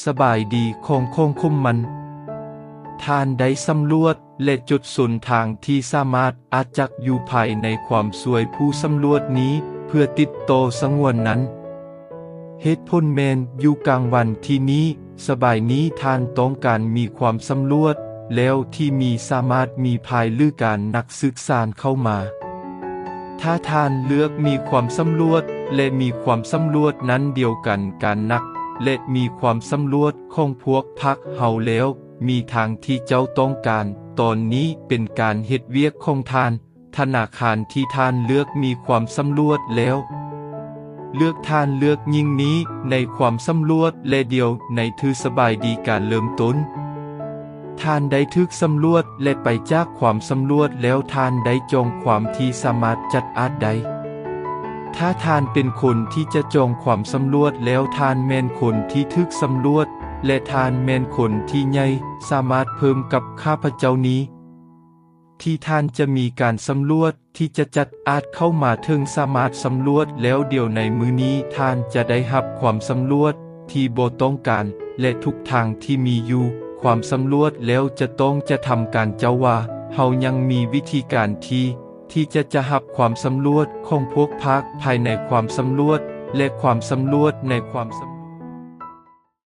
ສະບາຍດີຂອງຂອງຄົມມັນ. ທ່ານໄດ້ສຳຫຼວດ ແລະ ຈົດສົນທາງທີ່ສາມາດອາດຈັກຢູ່ພາຍໃນຄວາມຊ່ວຍຜູ້ສຳຫຼວດນີ້ ເພື່ອຕິດຕໍ່ສະຫງວນນັ້ນ. ເຫດຜົນແມ່ນຢູ່ກາງວັນທີ່ນີ້ ສະບາຍນີ້ທ່ານຕ້ອງການມີຄວາມສຳຫຼວດ ແລ້ວທີ່ມີສາມາດມີພາຍ ຫຼື ການນັກສຶກສານເຂົ້າມາ. ຖ້າທ່ານເລືອກມີຄວາມສຳຫຼວດ ແລະ ມີຄວາມສຳຫຼວດນັ້ນດຽວກັນການນັກ ແລະ ມີຄວາມສຳຫຼວດຂອງພວກພາກເຮົາແລ້ວ ມີທາງທີ່ເຈົ້າຕ້ອງການ. ຕອນນີ້ເປັນການເຮັດວຽກຂອງທ່ານ. ທະນາຄານທີ່ທ່ານເລືອກມີຄວາມສຳຫຼວດແລ້ວ. ເລືອກທ່ານເລືອກຍິ່ງນີ້ໃນຄວາມສຳຫຼວດ ແລະ ດຽວໃນຖືສະບາຍດີການເລີ່ມຕົ້ນ. ທ່ານໄດ້ຖືກສຳຫຼວດ ແລະ ໄປຈາກຄວາມສຳຫຼວດແລ້ວ ທ່ານໄດ້ຈອງຄວາມທີ່ສາມາດຈັດອາດໄດ້. ຖ້າທ່ານເປັນຄົນທີ່ຈະຈອງຄວາມສຳຫຼວດແລ້ວ ທ່ານແມ່ນຄົນທີ່ຖືກສຳຫຼວດ ແລະ ທ່ານແມ່ນຄົນທີ່ໃຫຍ່ ສາມາດເພີ່ມກັບຂ້າພະເຈົ້ານີ້ ທີ່ທ່ານຈະມີການສຳຫຼວດທີ່ຈະຈັດອາດເຂົ້າມາເຖິງສາມາດສຳຫຼວດແລ້ວ. ດຽວໃນມື້ນີ້ທ່ານຈະໄດ້ຮັບຄວາມສຳຫຼວດທີ່ບໍ່ຕ້ອງການ ແລະ ທຸກທາງທີ່ມີຢູ່ຄວາມສຳຫຼວດແລ້ວຈະຕ້ອງຈະທຳການເຈົ້າວ່າ ເຮົາຍັງມີວິທີການທີ່ ທີ່ຈະ ຈະຮັບຄວາມສຳຫຼວດຂອງພວກພາກພາຍໃນຄວາມສຳຫຼວດ ແລະ ຄວາມສຳຫຼວດໃນຄວາມສຳ